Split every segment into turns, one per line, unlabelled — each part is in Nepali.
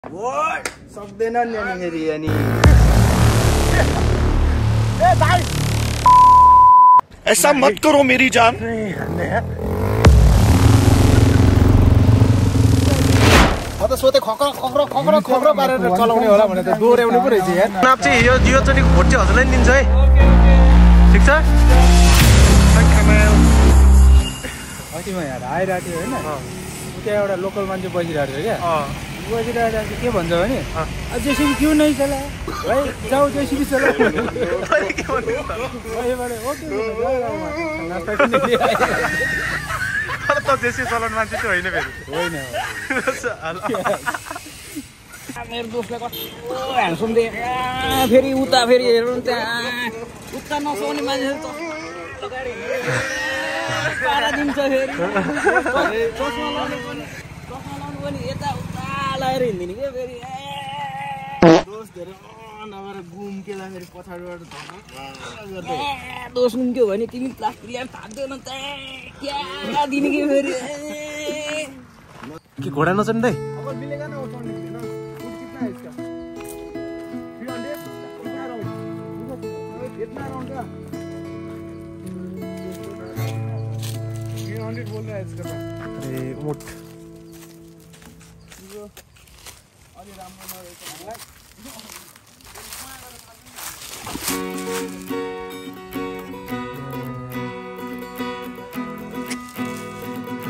सक्दैन नि अनि फेरि अनि
ऐसा मत करो मेरी जान।
म त सोधे खक्र पारेर चलाउने होला भने त दोहोऱ्याउनु पो रहेछ यार।
नाप चाहिँ यो चोटिको भोट चाहिँ हजुरलाई नि दिन्छ है, ठिक छ?
अस्ति म यहाँ आइरहेको थियो होइन, त्यहाँ एउटा लोकल मान्छे बसिरहेको थियो क्या। बसिरहेको के भन्छ भने जेसीबी क्यों नहीं चला भाई, जाऊ जेसीबी चला।
त जेसी चलाउनु मान्छे चाहिँ होइन फेरि।
होइन
मेरो दोस्तलाई कस्तो ह्यान्डसम दे फेरि उता फेरि हेर्नु त्यहाँ उता नसुहाउने मान्छे त पारा दिन्छ फेरि चस्मा लाउनु पनि यता उता लगाएर हिँड्दिने क्या फेरि
दोस्त धेरै नभएर गुम्केला फेरि पछाडिबाट
दोष गुम्क्यो भने तिमी प्लास्टिक ल्याएर थाप्दैन त क्या दिने कि फेरि
के घोडा नचढ्दै
अब मिलेगा ना वो चढ़ने के लिए ना, फुट कितना है इसका? 300 कितना राउंड? कितना राउंड का? 300 बोल रहा है इसका।
अरे ऊँट
अरे राम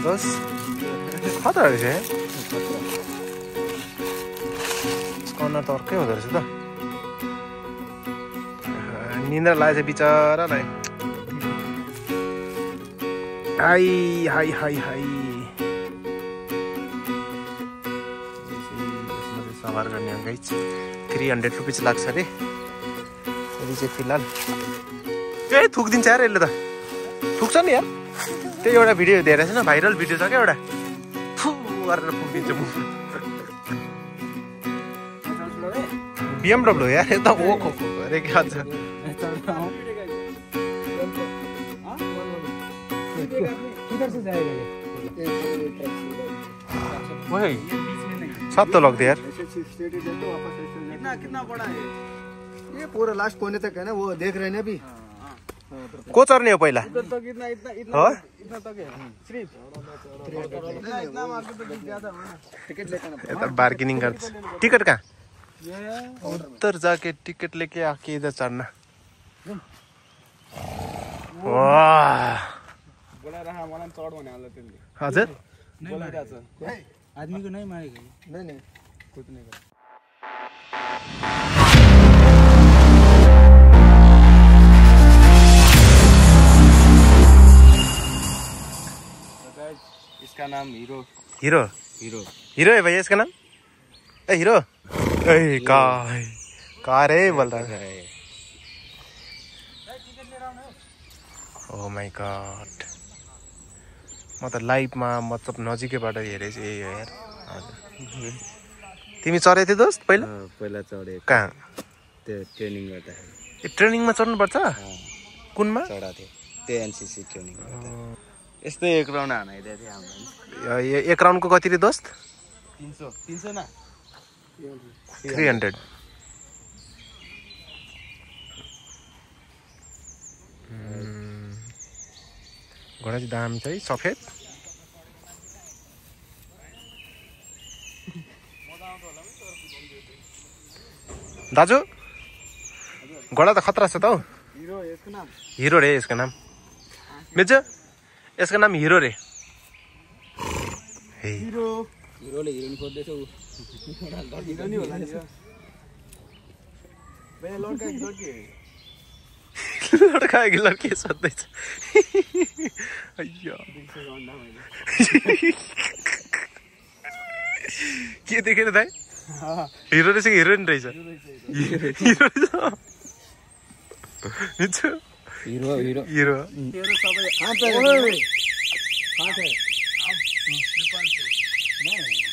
बस खतरा रहेछ है, यसको अनुहार त अर्कै हुँदो रहेछ त। निन्द्रा लागेछ बिचरालाई। हाई हाई हाई हाई सवार गर्ने गाइज 300 रुपिस लाग्छ अरे। यदि चाहिँ फिलहाल ए थुकिदिन्छ यार यसले त, थुक्छ नि यार। त्यही एउटा भिडियो हेरेको छैन, भाइरल भिडियो छ क्या एउटा, फु गरेर फुकिदिन्छ म। BMW हो यार, यता ओ खो अरे के भन्छ।
किधर से जाएगा ये?
वही सब तो लगते यार।
कितना बड़ा है ये? पूरा लास्ट कोने तक है ना, वो देख रहे हैं अभी।
को चढ्ने हो पहिला?
इधर तक इतना तक है सिर्फ इतना मार्केट तो ज्यादा हो ना। टिकट लेकर
यता बार्गेनिङ गर्छ। टिकट कहाँ? उधर जाके टिकट लेके आके इधर चढना। वाह
बोला रहा मलाई चढ भने हाल्ला त्यसले।
हजुर
बोलिरहेछ आदमी को नहीं मारेगा। नहीं कुछ नहीं कर। इसका नाम हीरो।
हीरो हीरो है भैया इसका नाम? ए हीरो ए कार है बोल रहा है। ओ माय गॉड, म त लाइभमा मतलब नजिकैबाट हेरेँ चाहिँ यही हो यार। हजुर तिमी चढेको थियौ दोस्त पहिला?
पहिला चढे
कहाँ?
त्यो ट्रेनिङ गर्दाखेरि।
ट्रेनिङमा चढ्नुपर्छ? कुनमा
चढाएको थियो त्यो एनसीसी ट्रेनिङ गर्दा। यस्तै एक राउन्ड हानाइदिएको थियो हाम्रो।
एक राउन्डको कति रे दोस्त?
300 ना
300। घोडा चाहिँ दामी छ है, सफेद। दाजु घोडा त खतरा छ त हौ। हिरो रे यसको नाम। मिल्छ? यसको नाम हिरो रे।
हिरोले हिरोइन खोज्दैछ उ
हिरो नि होला नि यो। बे लड्का कि लड्की?
लड्का कि लड्की सोध्दैछ। अय्यो के देखेर दाइ? हिरो रहेछ कि हिरोइन रहेछ? हिरो रहेछ।
हिरो हिरो
हिरो
तेरो सबै कहाँ छ?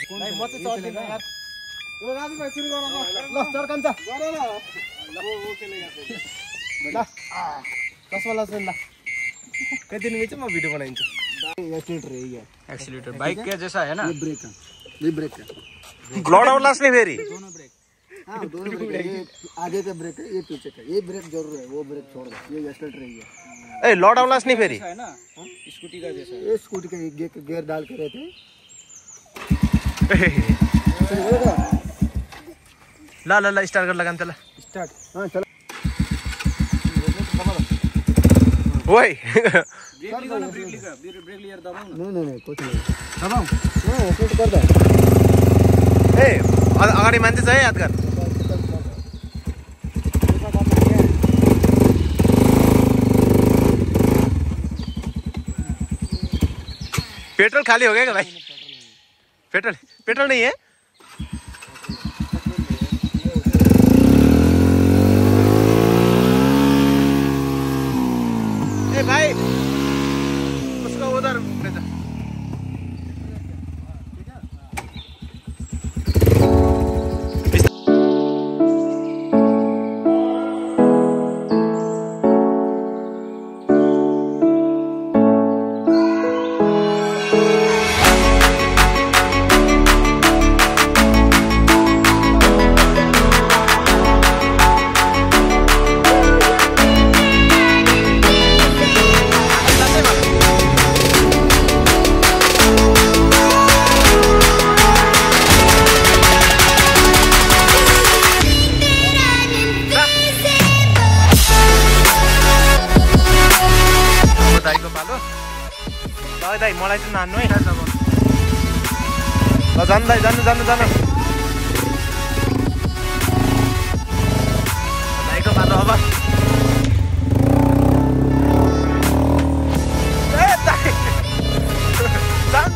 नहीं म चाहिँ चढ्दिन यार। ओ राजु भाइ सुरु गर न। ल चर्कन्छ गर न। ल वो खेलेगा ल कसमा ल ल
कति दिन में मैं वीडियो बनाइन्छ।
एक्सीलेटर है ये,
एक्सीलेटर बाइक के जैसा है ना।
ये ब्रेक है।
लड आउलास् नि फेरि
दोनों ब्रेक
हाँ दोनों ब्रेक है, ये आगे का ब्रेक है, ये पीछे का, ये ब्रेक जरूर है, वो ब्रेक छोड़ दो, ये एक्सीलरेटर है।
ए लड आउलास् नि फेरि
है ना स्कूटी का जैसा
ये स्कूटी का गियर डाल के रहते हैं।
ल ल ल स्टार्ट गर लगान त ल
स्टार्ट
हाँ चलो
ओइ
ब्रेक लिगा ना ब्रेक लिएर दबाऊ न
नहीं कुछ नहीं
दबाऊ
हाँ एक्सीलरेटर कर दो।
ए अगाडि मान्छे छ है याद गर पेट्रोल खाली हो गया क्या भाई पेट्रोल नहीं है ए भाई उसको उधर ले जा दाई मलाई चाहिँ नान्नु है ल जानु दाई जानु दाईको पालो अब ए दाई जानु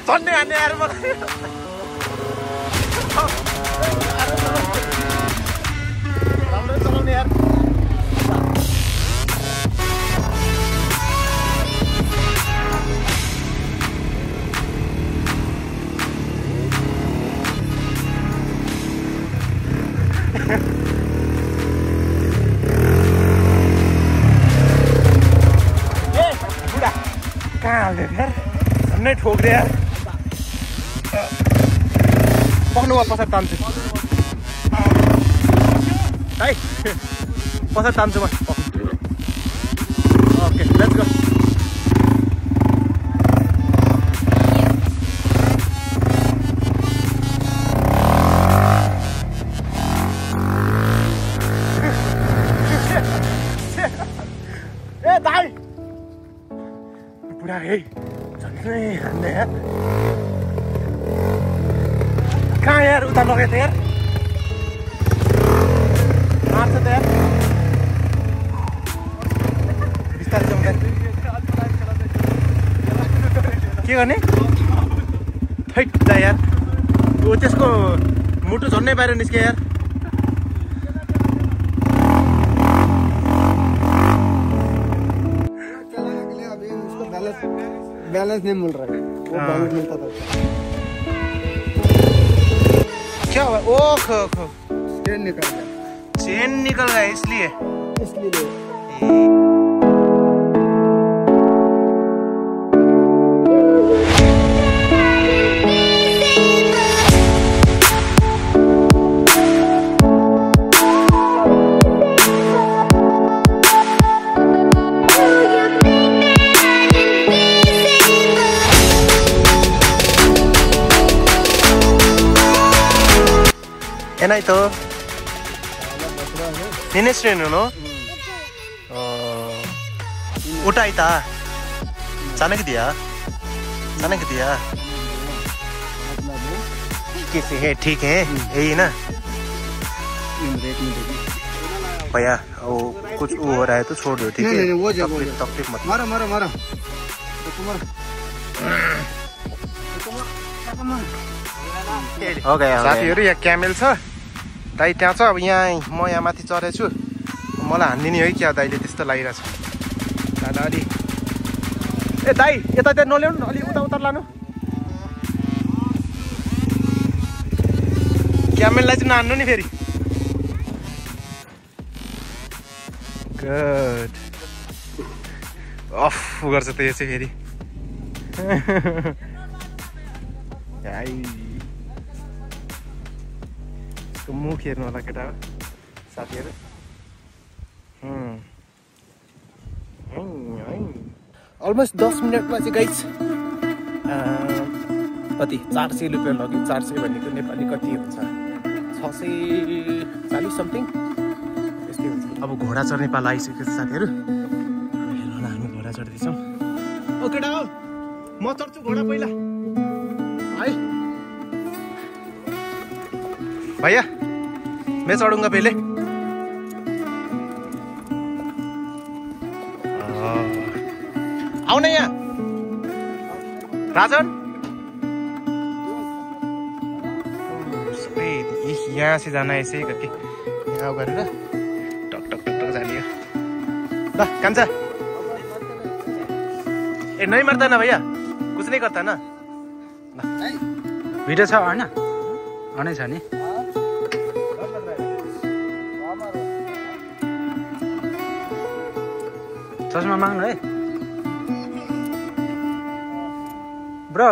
झन्डै हान्ने आएर मलाई राम्रै चलाउने यार बुढा कहाँ हाल्यो यार झन्डै ठोक्रे यार पक्नु वा पछाडि तान्छु है पछाडि तान्छु म ओके लेट्स गो ए दाइ बुढा है झन्डै हान्ने यार कहाँ यार उता लगेको थियो यार मार्छ त यार बिस्तारै जाउँ के गर्ने थैट जा यार ओ त्यसको मुटु झन्नै बाहिर निस्क्यो यार
चलाने के लिए अभी उसको बैलेंस नहीं मिल रहा है, वो बैलेंस मिलता था
क्या हुआ ओह
चेन निकल गया
इसलिए ಏನಾಯ್ತು ನಿನ್ನ ಹೆಸರೇನು ಊಟ ಆಯ್ತಾ ಚೆನ್ನಾಗಿದೆಯಾ कैसे है ठीक है यही ना भैया वो कुछ वो हो रहा है तो छोड़ दो ठीक है
नहीं, वो
तकलीफ मत
मारो
हो गयो साथीहरू यहाँ क्यामेल छ दाइ त्यहाँ छ अब यहाँ म यहाँ माथि चढेको छु मलाई हान्दिने है क्या दाइले त्यस्तो लागिरहेको छ दादा अलि ए दाइ यता त्यहाँ नल्याउनु न अलि उता लानु क्यामेललाई चाहिँ नहान्नु नि फेरि गुड अफ गर्छ त यो चाहिँ फेरि यसको मुख हेर्नु होला केटा हो साथीहरू अलमोस्ट 10 मिनटमा चाहिँ गाइस कति 400 रुपियाँ लग्यो 400 भनेको नेपाली कति हुन्छ 640 समथिङ त्यस्तै हुन्छ अब घोडा चढ्ने पाला आइसकेको छ साथीहरू हेर्नु न हामी घोडा चढ्दैछौँ ओ केटा हो म चढ्छु घोडा पहिला है भैया मैं चढूंगा पहले आऊ न यहाँ राजन यहाँ से जाना ऐसे ही करके यहाँ गरेर टक टक टक टक जाने हो ल कान्छा ए नहीं मरता ना भैया कुछ नहीं करता ना
भिडियो छ होइन अनै छ नि चस्मा माग्नु है ब्रो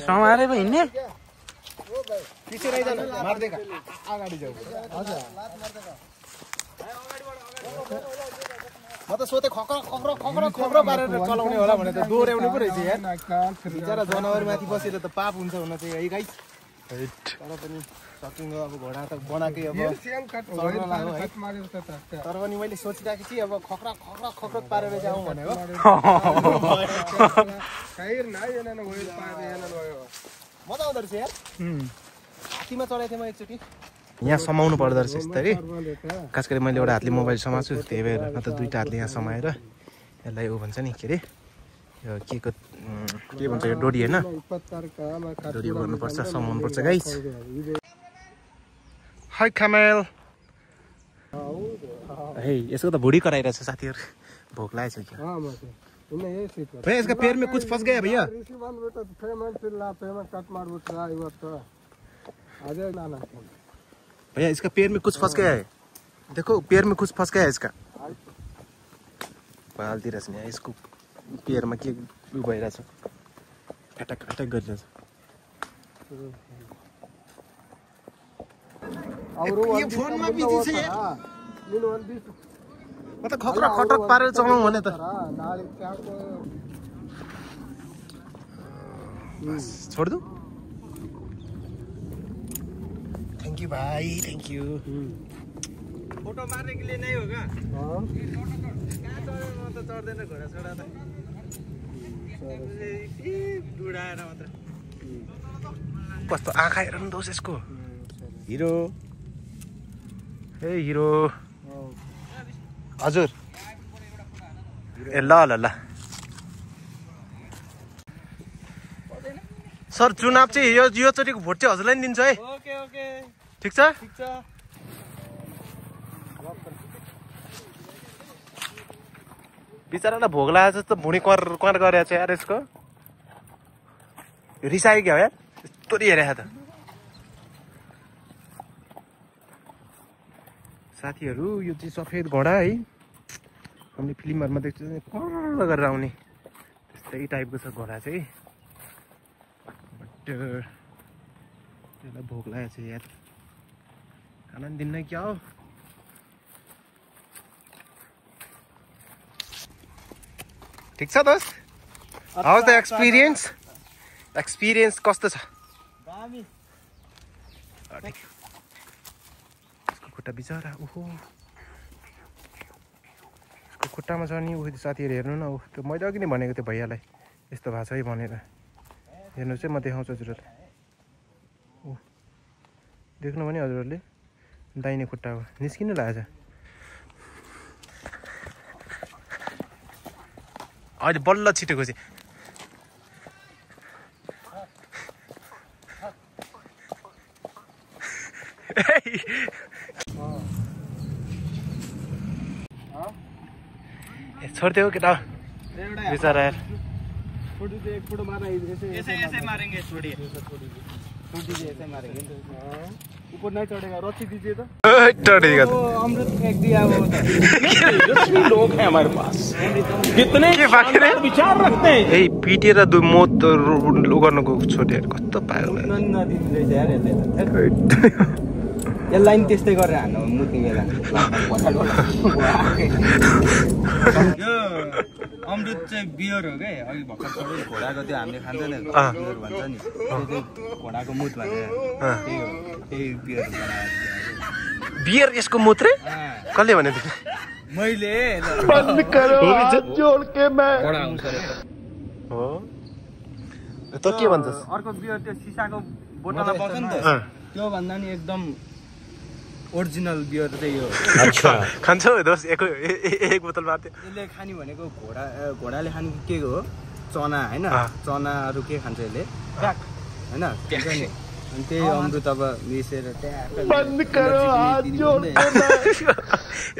समारे पो हिँड्ने
अगाडि जाऊ म त सोधे खक्रो पारेर चलाउने होला भने त दोहोऱ्याउने पो रहेछ यार बिचरा जनावर माथि बसेर त पाप हुन्छ हुन चाहिँ है गाइस तर पनि सकिङ अब घोडा त बनाकै अब तर पनि मैले सोचिरहेको थिएँ अब खक्रो पारेर जाउँ भनेको मजा आउँदो रहेछ यार हात्तीमा चढाएको थिएँ म एकचोटि यहाँ समाउनु पर्दो रहेछ यस्तै खास गरी मैले एउटा हातले मोबाइल समाउँछु त्यही भएर न त दुईटा हातले यहाँ समाएर यसलाई ऊ भन्छ नि के अरे यो के भन्छ यो डोरी होइन डोरी गर्नुपर्छ समाउनुपर्छ गाइस हाई कमेल हे यसको त भुडी कराइरहेछ साथीहरू भोक लागेछ क्या भैया इसका पैर में कुछ फंस गया भैया भैया इसका पैर में कुछ फंस गया है देखो पैर में कुछ फंस गया है इसका पाल्ती रहेछ नि यसको पैरमा के उ भइरहेछ अट्याक गरिरहेछ यो फोनमा बिजी छ म त खतरा खटक पारेर चलाउँ भने त छोड दू थैंक यू भाई थैंक यू फोटो मारने के लिए नहीं होगा कहाँ चढेर म त चढ्दैन घोडा छोडा त डुडाएर मात्र कस्तो आँखा हेर न दोष यसको हिरो ए हिरो हजुर ए ल ल ल सर चुनाव चाहिँ यो चोटिको भोट चाहिँ हजुरलाई नि दिन्छु है
ओके ओके
ठिक छ बिचरालाई भोग लागेको जस्तो भुँडी कर गरेको छ यार यसको रिसायो क्या हो यार यस्तो हेरेको त साथीहरू यो चाहिँ सफेद घोडा है हामीले फिल्महरूमा देख्छ कर गरेर आउने त्यस्तै टाइपको छ घोडा चाहिँ त्यसलाई भोक लागेको छ यार खाना नि दिन्न क्या हो ठिक छ दोस्त हाउ द एक्सपिरियन्स कस्तो छ
दामी
यसको खुट्टा बिचरा ओहो यसको खुट्टामा छ नि ऊ साथीहरू हेर्नु न ऊ त्यो मैले अघि नै भनेको त्यो भैयालाई यस्तो भएको छ है भनेर हेर्नुहोस् है म देखाउँछु हजुरहरूले ऊ देख्नु भने हजुरहरूले दाहिने खुट्टा हो निस्किनु लागेको छ अहिले बल्ल छिटेको चाहिँ छोडिदियो केटा बिचरा यार
फोटो मार्न ऐसे मारेंगे छोडिए ऐसे मारेंगे ऊपर नहीं चढ़ेगा रस्सी दीजिए तो
चढेगा
अमृत फेंक दिया वो यशस्वी लोग हैं हमारे पास कितने विचार रखते हैं
ए पिटेर मौत गर्नुको छोडेर कस्तो पागल
यसलाई नि त्यस्तै गरेर हान्नु मुत्ने बेला अमृत चाहिँ बियर हो क्या अघि भर्खर सबै घोडाको त्यो हामीले खान्छ नि बियर भन्छ नि त्यो घोडाको मुत भनेर त्यही बियर
बियर यसको मुत्रे कसले भने
मैले
हो त के भन्छस्
अर्को बियर त्यो सिसाको बोतलमा पाउँछ नि त त्यो भन्दा नि एकदम ओरिजिनल बियर चाहिँ यो
अच्छा खान्छौ दोस्त एक बोतल मात्रै
यसले खाने भनेको घोडाले खाने के हो चना होइन चनाहरू के खान्छ यसले होइन अनि त्यही अमृत अब मिसेर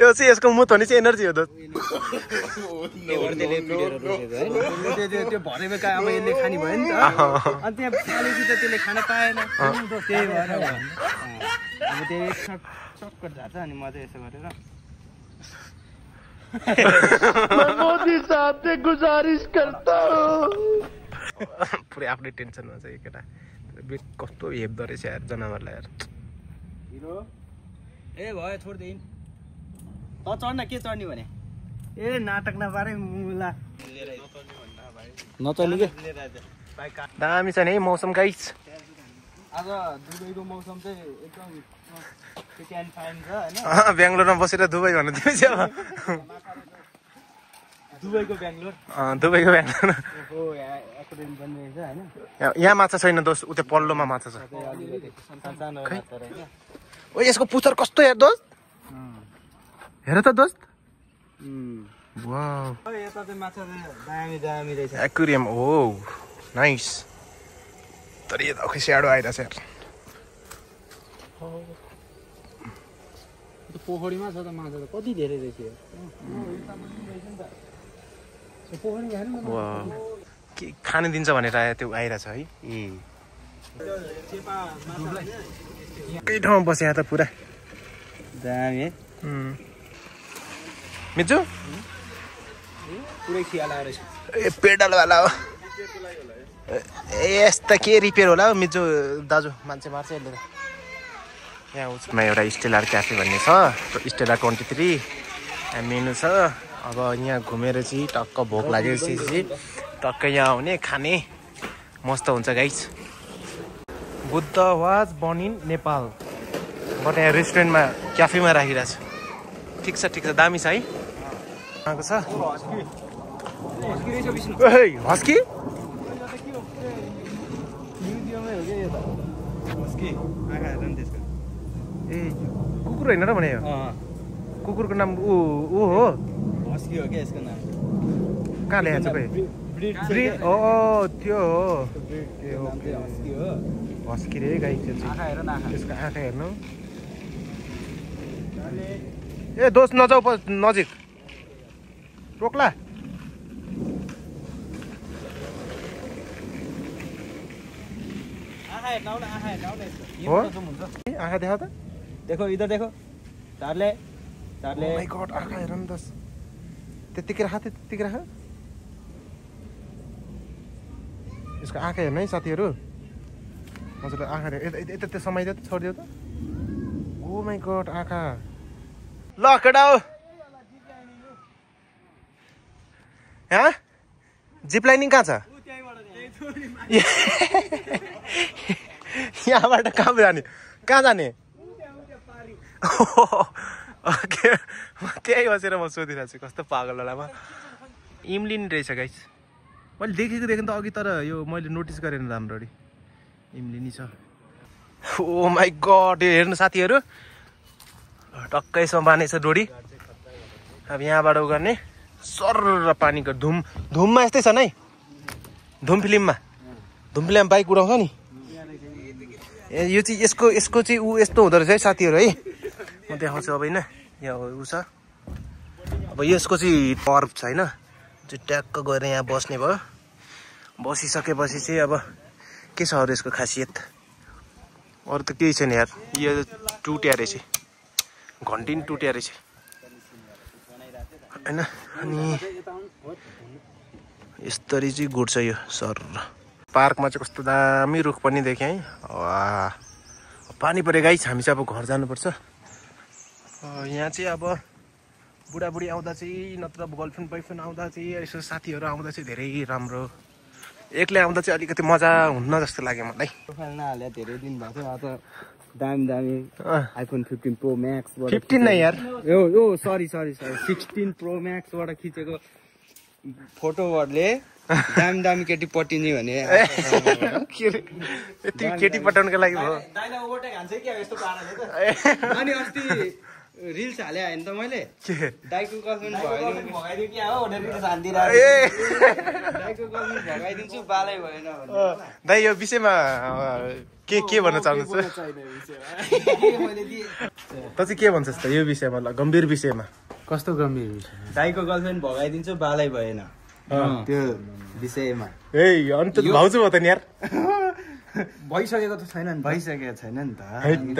यो चाहिँ यसको मुत भने चाहिँ एनर्जी हो दोस्त
त्यो भरे बेका अब यसले खाने भयो नि त अनि त्यहाँ पालेपछि त त्यसले खान पाएन त्यही भएर अब त्यो चक्कर झार्छ अनि म चाहिँ यसो गरेर
मोदी साहब से गुजारिश करता हूँ पुरै आफ्नै टेन्सनमा छ यो केटा कस्तो हेप्दो रहेछ यार जनावरलाई यार
हिरो ए भयो छोड्दिन त चढ्न के चढ्ने भने ए नाटक नपारे मुला नचल्ने के
दामी छ नि मौसम गाइस
आज दुबईको मौसम चाहिँ एकदम फाइन छ हैन
बेंगलोरमा बसेर दुबई भन्नु दिएछ अब
दुबईको बेंगलोर
ओहो
एक्वारियम बनिरहेछ हैन
यहाँ माछा छैन दोस्त उतै पल्लोमा माछा छ ओ यसको पुच्छर कस्तो यार दोस्त हेर त दोस्त वाउ
यता चाहिँ माछा दामी रहेछ
एक्वारियम ओ नाइस तर यो त खै स्याडो आइरहेछ यार
पोखरीमा छ त माछा त कति धेरै रहेछ
के खान दिन्छ भनेर त्यो आइरहेछ है एकै ठाउँमा बसे यहाँ त पुरा
दामी
मिजु
पुरै खियाल आएर
ए पेडलवाला हो यस्ता के रिपेयर होला हौ मिजु दाजु मान्छे मार्छ यसले त यहाँ उसमा एउटा स्टेलर क्याफे भन्ने छ स्टेलर 23 मेनु छ अब यहाँ घुमेर चाहिँ टक्क भोक लागेपछि चाहिँ टक्क यहाँ आउने खाने मस्त हुन्छ guys Buddha was born in Nepal but यहाँ रेस्टुरेन्टमा क्याफेमा राखिरहेछ ठिक छ दामी छ है आएको छ हस्की ए कुकुर होइन र भने कुकुरको नाम ऊ हो
हस्की हो के यसको नाम
कहाँ ल्याएछ खै ब्रिड ओ त्यो हो हस्की रे गाई त्यो त्यसको आँखा हेर्नु ए दोस्त नजाऊ नजिक रोक्ला हो आँखा देखा त
देखो इधर देखो चार्ले
ओ माय गॉड आँखा हेर न दोस्त त्यतिकै राख यसको आँखा हेर्नु है साथीहरू मजाले आँखा यता समाइदियो त छोडिदियो त ओ माय गॉड आँखा ल केटा हो यहाँ जिप लाइनिङ कहाँ छ यहाँबाट कहाँ जाने त्यही बसेर म सोधिरहेको छु कस्तो पागल होलामा इम्लिनी रहेछ गाइस मैले देखेको त अघि तर यो मैले नोटिस गरेन राम्ररी इम्लिनी छ ओ माई गड यो हेर्नु साथीहरू टक्कैसम्म बानेछ डोरी अब यहाँबाट उ गर्ने सर पानीको धुममा यस्तै छ नै धुम फिल्ममा बाइक उडाउँछ नि यो चाहिँ यसको चाहिँ ऊ यस्तो हुँदो रहेछ है साथीहरू है म देखाउँछु अब होइन यहाँ ऊ छ अब यसको चाहिँ पर्व छ होइन, चाहिँ ट्याक्क गएर यहाँ बस्ने भयो। बसिसकेपछि चाहिँ अब के छ अरू यसको खासियत? अरू त केही छैन यार। यो टुट्या रहेछ, घन्टी नि टुट्या रहेछ होइन। अनि यसरी चाहिँ गुड्छ यो सर। पार्कमा चाहिँ कस्तो दामी रुख पनि देखेँ है। वाह, पानी परे गाइस, हामी चाहिँ अब घर जानुपर्छ। यहाँ चाहिँ अब बुढाबुढी आउँदा चाहिँ, नत्र गर्लफ्रेन्ड बोयफ्रेन्ड आउँदा चाहिँ, यसो साथीहरू आउँदा चाहिँ धेरै राम्रो। एक्लै आउँदा चाहिँ अलिकति मजा हुन्न जस्तो लाग्यो मलाई।
प्रोफाइल नहाले धेरै दिन भएको थियो। अब दामी दामी आइफोन 15 प्रो म्याक्स
15 नै यार,
यो सरी 16 प्रो म्याक्सबाट खिचेको फोटोहरूले दामी दामी केटी पटिने भने
यति केटी पटाउनुको लागि भयो।
अनि अस्ति रिल्स हाले होइन त मैले, दाइको गर्लफ्रेन्ड भगाइदिन्छु बालै भएन।
दाइ यो विषयमा के भन्न चाहनुहुन्छ? त चाहिँ के भन्छस् त यो विषयमा? ल गम्भीर विषयमा।
कस्तो गम्भीर विषय?
दाइको गर्लफ्रेन्ड भगाइदिन्छु बालै भएन त्यो विषयमा।
ए अनि त भाउजू भयो त नि यार।
भइसकेको त छैन नि, भइसकेको छैन नि त।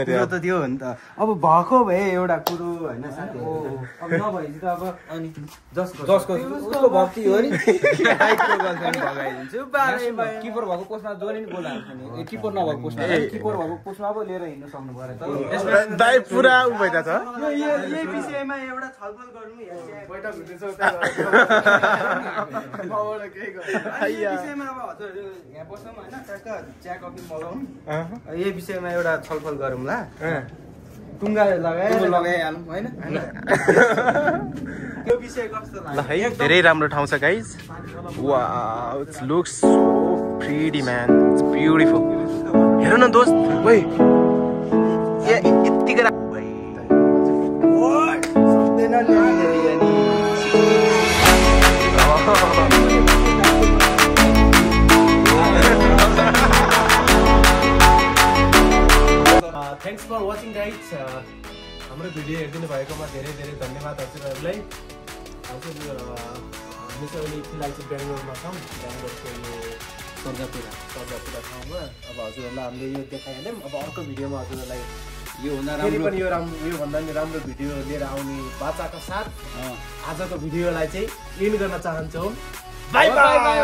कुरो त त्यो हो नि त। अब भएको भए एउटा कुरो होइन, अब नभएपछि त अब अनि जसको उसको भक्ति हो नि। दाइको गर्लफ्रेन्ड भगाइदिन्छु बालै भएन। किपर भएको पोस्टमा जो नि बोलाएको छ नि, किपर नभएको पोस्टमा, किपर भएको पोस्टमा अब लिएर हिँड्नु सक्नु पर्यो त।
दाइ पुरा उ भइदा छ।
यही विषयमा एउटा छलफल गर्नु बैठक हुँदैछ। विषयमा अब हजुरहरू यहाँ बस्छौँ होइन, चिया कफी मगाउँ, यही विषयमा एउटा छलफल गरौँला। टुङ्गा लगाइहालौँ होइन। यो विषय कस्तो
ल है, धेरै राम्रो ठाउँ छ guys. Wow, it's looks so pretty man, it's beautiful. हेर न दोस्त, ओइ यतिको भाइ थ्याङ्क्स फर वाचिङ गाइज। हाम्रो भिडियो हेरिदिनु भएकोमा धेरै धेरै धन्यवाद हजुरहरूलाई। हजुर हामी चाहिँ अहिले फिलहाल चाहिँ बेङ्गलोरमा छौँ, बेङ्गलोरको यो सर्जापुरा ठाउँमा। अब हजुरहरूलाई हामीले यो देखाइहाल्यौँ। अब अर्को भिडियोमा हजुरहरूलाई
यो हुँदा
फेरि पनि योभन्दा पनि राम्रो भिडियो लिएर आउने बाचाका साथ आजको भिडियोलाई चाहिँ एन्ड गर्न चाहन्छौँ। By by.